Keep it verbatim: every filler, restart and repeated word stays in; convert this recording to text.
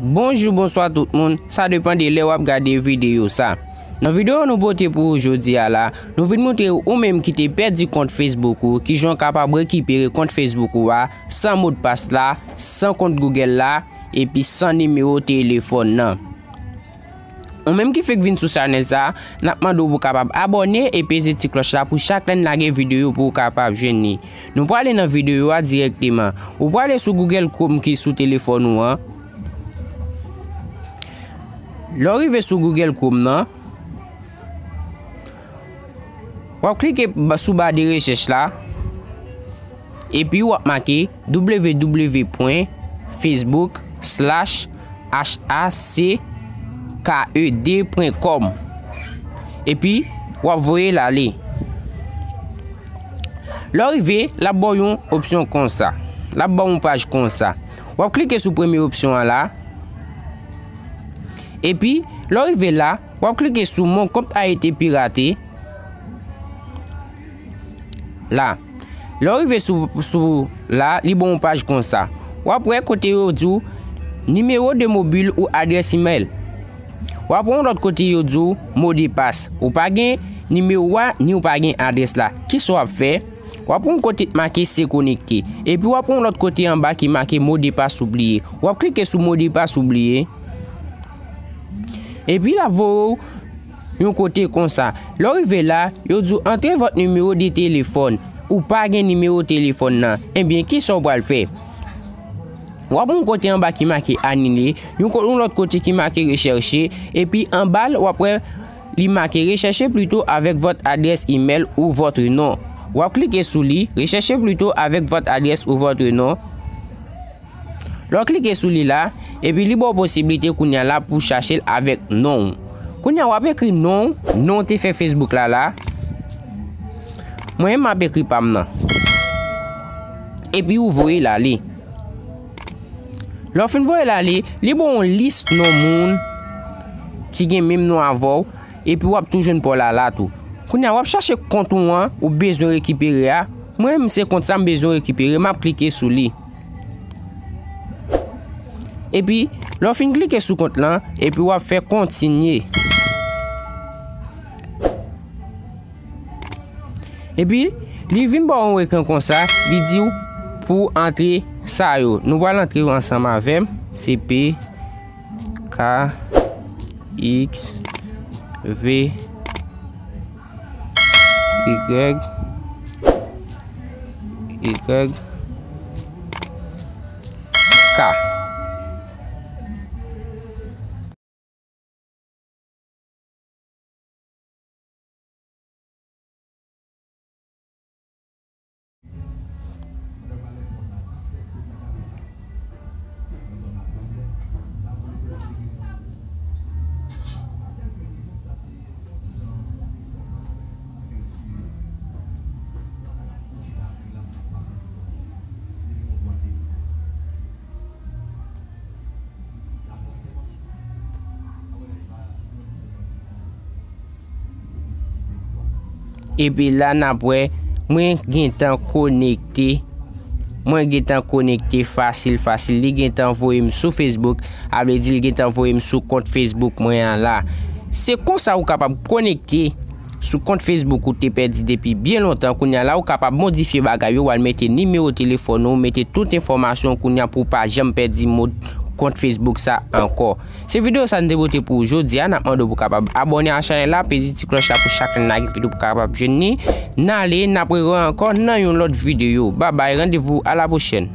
Bonjou, bonswa tout moun, sa depann de lè w ap gade videyo sa. Nan videyo nou pote pou ou jodi a la, nou vin montre w ou menm ki te pèdi kont Facebook ou, kijan w kapab rekipere kont Facebook ou a, san modpas la, san kont Google la, epi san nimewo telefòn nan. Ou menm ki fèk vin sou chanèl sa, n ap mande w pou w kapab abòne e peze ti klòch la pou chak lè n lage videyo pou w kapab jwenn li. Nou prale nan videyo a dirèkteman. Ou prale sou Google Chrome ki sou telefòn ou an. Lè w rive sou Google Chrome nan, w ap klike ba-, sou ba de rechèch la. Epi w ap make w w w pwen facebook slash h a c k e d pwen com. Epi w ap voye l ale. Lè w rive, l ap ba w yon opsyon konsa. L ap ba w yon paj konsa. W ap klike sou premye opsyon an la. Epi, lè w rive la, w ap klike sou Mon compte a été piraté. La. Lè w rive sou, sou la, li ba w yon paj konsa. W ap wè kote yo di w nimewo de mobil ou adrès imèl. W ap wè yon lòt kote yo di w modepas. Ou pa gen nimewo a, ni ou pa gen adrès la. Kisa w ap fè? W ap wè yon kote k make se konekte. Epi w ap wè yon lòt kote anba ki make modepas oubliye. W ap klike sou modepas oubliye. Epi l ap voye w yon kote konsa. Lè w rive la, yo di w antre vòt nimewo de telefòn. Ou pa gen nimewo telefòn nan. Ebyen, kisa w pral fè? W ap wè yon kote anba ki make anile, yon ko-, yon lòt kote ki make rechèche, epi anba l, w ap wè li make recherchez plutôt avec votre adresse email ou votre nom. W ap klike sou li, recherchez plutôt avec votre adresse ou votre nom. Lè w klike sou li la, epi li ba w posiblite kounye a la pou w chache l avèk non w. Kounye a w ap ekri non w, non w te fè Facebook la la. Mwen menm m ap ekri pa m nan. Epi w voye l ale. Lè w fin voye l ale, li ba w yon lis non moun ki gen menm non avè w, epi w ap tou jwenn pa w la la tou. Kounye a w ap chache kont ou an ou bezwen rekipere a. Mwen menm se kont sa m bezwen rekipere, m ap klike sou li. Epi, lè w fin klike sou kont lan, epi w ap fè kontinye. Epi, li vin ba w yon ekran konsa, li di w pou antre sa yo. Nou pral antre yo ansanm avè m. Se P K X V Y Y K. Epi la n ap wè mwen gentan konekte. Mwen gentan konekte fasil fasil. Li gentan voye m sou Facebook. A vle di li gentan voye m sou kont Facebook mwen an la. Se konsa ou kapab konekte sou kont Facebook ou te pèdi depi byen lontan. Kounye a la ou kapab modifye bagay yo, w al mete nimewo telefòn ou, mete tout enfòmasyon kounye a pou w pa janm pèdi mo kont Facebook sa ankò. Se videyo sa n te pote pou ou jodi a, n ap mande w pou w kapab abòne a chanèl la, peze ti klòch la pou chak lè n lage videyo pou w kapab jwenn li. N ale, n ap rewè ankò nan yon lòt videyo. Babay, randevou a la pwochèn.